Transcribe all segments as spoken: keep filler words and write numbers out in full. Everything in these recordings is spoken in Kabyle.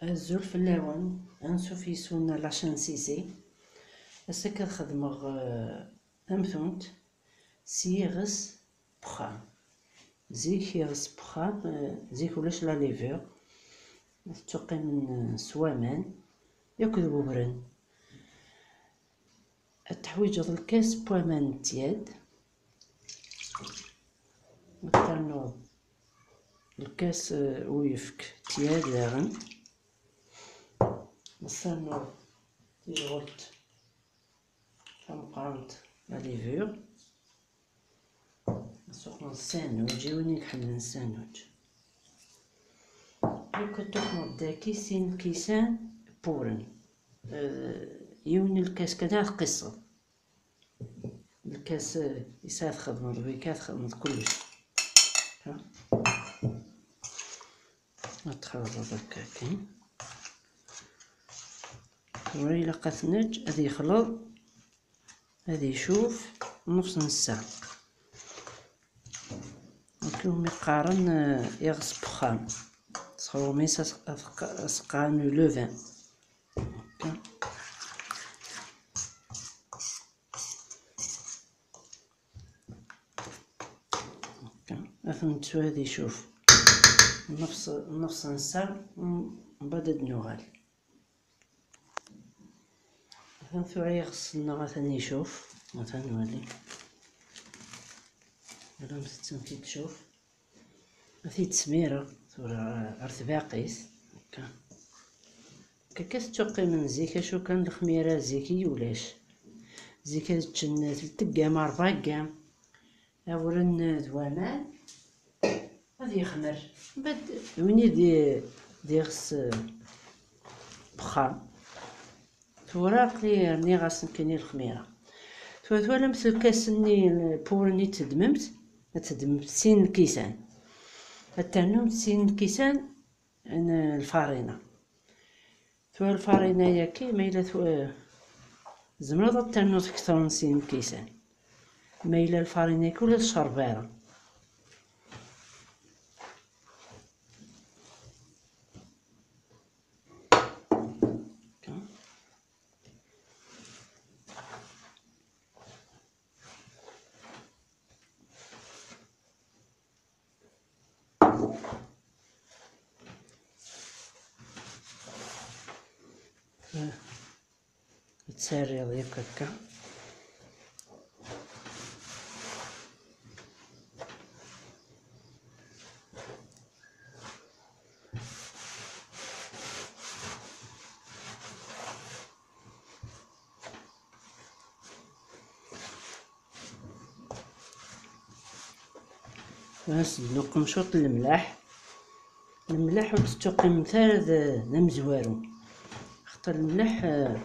Azul fell-awen, ansuf yes-wen à la chaîne Sisi. Ass-a ad xedmeɣ, eh, tamtunt s yiɣes n uxxam. Zik iɣes n uxxam, eh, zik ulac la levure, tettuqqimen, eh, s waman akked webren. Ad teḥwiǧeḍ lkas n waman n tyad, ad ternuḍ lkas, eh, uyefki n tyad daɣen, ad ternuḍ tijɣelt tameqqrant la levure, ad tuqmeḍ sandwich i win i iḥemmlen sandwich. Akk ad tuqmeḍ daki sin lkisan n wuren. Eh, yiwen n lkas kan ad tqisseḍ. Lkas, eh, yesɛa txedmeḍ wika, txedmeḍ kullec. Ha? Ad txelḍeḍ akka kan. Tura ilaq ad t-neǧǧ ad yexleḍ, ad icuf nus n ssaɛa. Akken umi qqaren, eh, iɣes n uxxam. Sɣur umi s-, as-, as-, as-qqaren le levain. Akka. Akka. Ad t-nettu ad icuf nus, nus n ssaɛa, mbeɛd ad d-nuɣal. Atan tura iɣes-nneɣ atan icuf, atan nwali. Ula amek t-id-tcuf. Ad t-id-smireɣ tura ar tbaqit. Akka. Akka tettuqqimen zik, acu kan lexmira zik i ulac. Zik ad ččen telt ggam, rebɛ ggam. Awren d waman, ad yexmer. Mbeɛd d win i d, d iɣes, eh, n uxxam. Tura aql-i rniɣ-as nekkini lexmira. Tura twalamt lkas-nni n wuren i d-teddmemt, ad teddmemt sin lkisan. Ad ternumt sin lkisan n lfarina. Tura lfarina-yagi, ma yella tw-, tzemreḍ ad ternuḍ kter n sin lkisan. Ma yella lfarina-yagi ur la tcerreb ara. Ad terriḍ yakk akka. Ad as-d-nuqem cwiṭ n lemleḥ. Lemleḥ ur tettuqqimemt ara d, d amezwaru. Axaṭer lemleḥ, eh,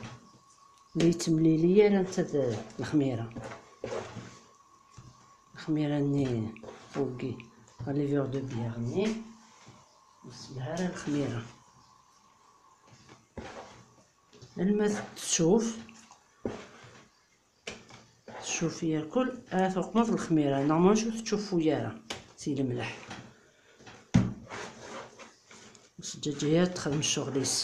ur yettemlili ara netta d lexmira. Lexmira-nni, wagi, la levure de bière-nni, ur tesselha ara lexmira. Alma teccufu, teccufu yakk, ad tuqmeḍ lexmira, normalement ur tettcuffu ara si lemleḥ. Zǧaǧa-ya ad texdem ccɣel-is.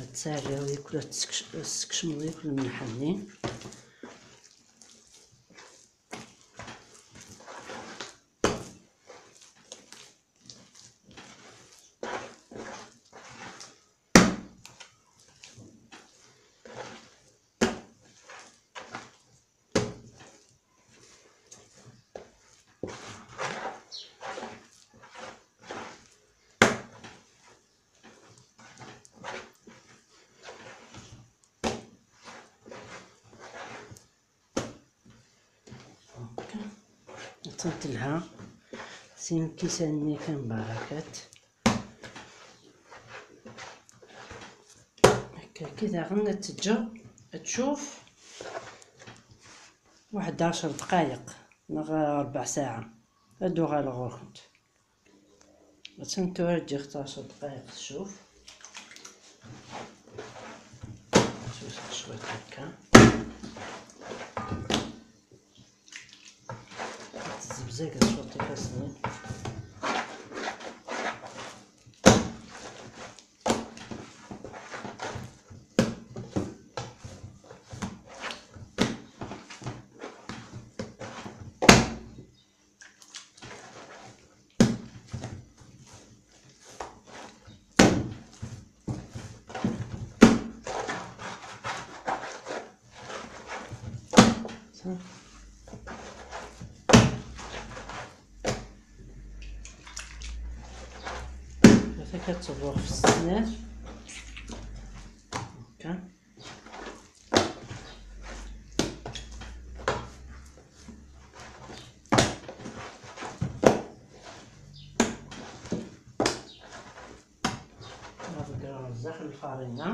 Ad terriḍ yakk, ad tsekc-, ad tsekcmeḍ yakk lemleḥ-nni. Ṭṭsent lha sin lkisan-nni kan barakat. Akka, akka daɣen ad teǧǧeḍ ad tcuf waḥed ɛecr dqayeq neɣ rbeɛ saɛa, ad d-uɣaleɣ ɣur-kent. Attan tura ǧǧiɣ-tt ɛecr dqayeq tcuf. Susem cwiṭ akka. Ad tzebzag cwiṭ ifassen-im. Ata ad tebbuɣ f snat. Akka. Ad ḍeggreɣ zdaxel lfarina.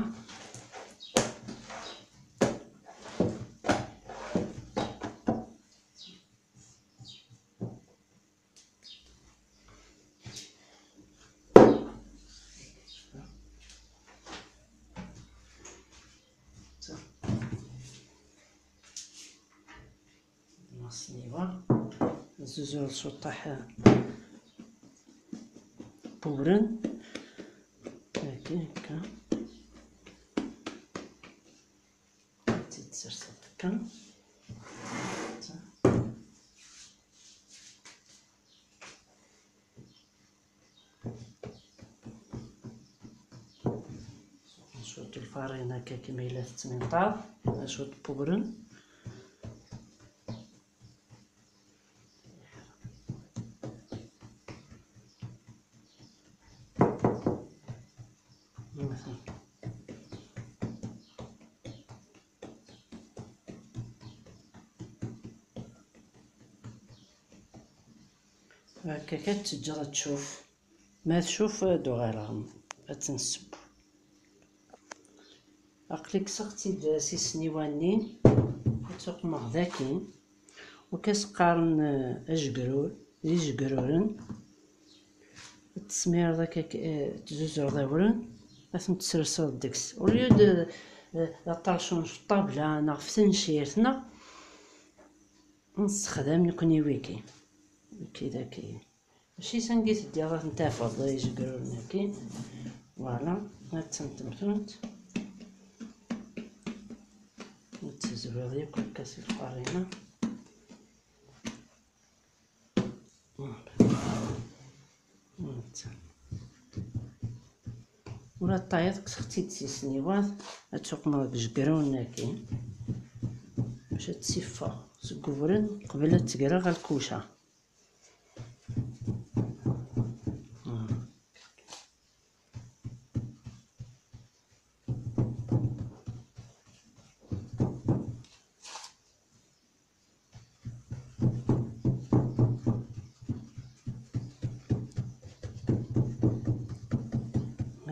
Sniwa. Zuzu suṭaḥ. Buren. Akka, akka. Ad tt-id-serseḍ akka. Cwiṭ lfarina akka, kima yella tettminṭaḍ, cwiṭ n wewren. Akka kan teǧǧiḍ ad tcuf. Ma tcuf, ad uɣaleɣ ad tt-nesseww. Aql-i kkseɣ-tt-id s isniwa-nni, ad tt-uqmeɣ daki. Akka s-qqaren, eh, ajegrur, d ijegruren. Ad tesmireḍ akka, eh, tzuzureḍ awren, ad ten-tesserseḍ deg-s. Au lieu de, eh, d aṭercun ɣef ṭṭabla neɣ ɣef tencirt, neɣ nessexdam nekni wigi. Wigi daki. Mačči s anga i teddiḍ ad ten-tafeḍ, d ijegruren-agi. Voilà, ad tent-temtunt. Ad tezwiḍ yakk akka si lqerrina. Ula d tayeḍ kkseɣ-tt-id si sniwat, ad tuqmeḍ deg ijegruren-agi. Bac ad tt-iffeɣ seg ubren qbel ad tt-greɣ ɣer lkuca.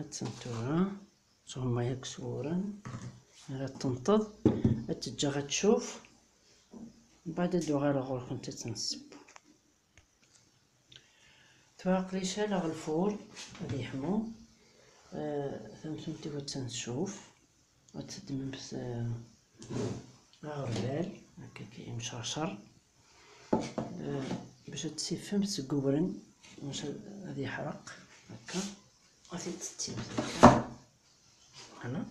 Attan tura, tɣemma yakk s wuren, ara tenṭeḍ, ad teǧǧeɣ ad tcuf, mbeɛd ad uɣaleɣ ɣur-kent ad tt-nesseww. Tura aql-i caleɣ lfur ad yeḥmu. Eh, tamtunt-iw attan tcuf. Ad teddmemt, eh, aɣerbal, akka, akka imcercer. Eh, bac ad t-tiffemt seg uwren, bac ad, ad yeḥreq, akka. Ad t-id-tettimt, akka. Voilà.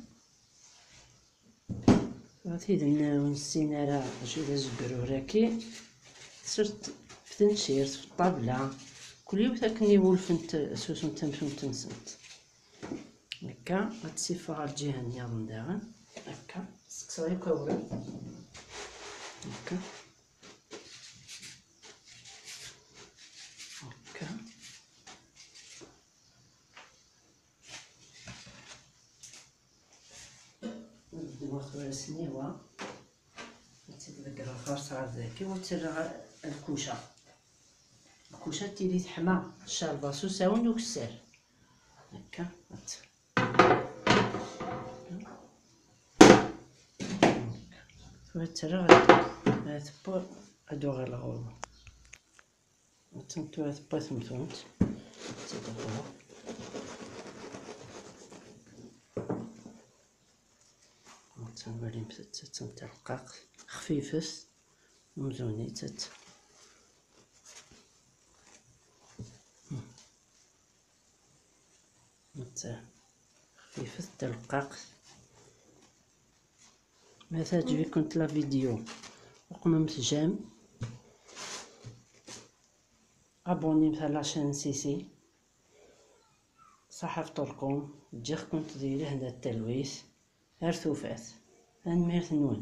Tura tid n-, ur nessin ara acu d azegrur-agi, tsert f tencirt, f ṭṭabla, kul yiwet akken i wulfent, susem tamtunt-nsent. Akka, ad tt-iffeɣ ɣer lǧiha nniḍen daɣen. Akka, ssekseɣ yakk awren. Akka. Akka. Ad ddmeɣ tura sniwa, ad tt-id-ḍeggreɣ ɣer-s ɣer daki, u ad tt-rreɣ ɣer lkuca. Kuc ad tili teḥma ccerba s usawen ukessar. Akka. Tura tterra ad tewweḍ, ad uɣaleɣ ɣur-wen. Attan tura tewweḍ temtunt. Attan walimt-tt, attan terqaqt, xfifet, umzun-itt. Attan xfifet, terqaqt. Ma teɛǧeb-ikent la vidéo, qmemt j'aime, abonnemt à la chaîne Sisi. Ṣaḥa fṭurkum, ǧǧiɣ-kent di lehna d talwit. Ar tufat. Tanemmirt-nwen.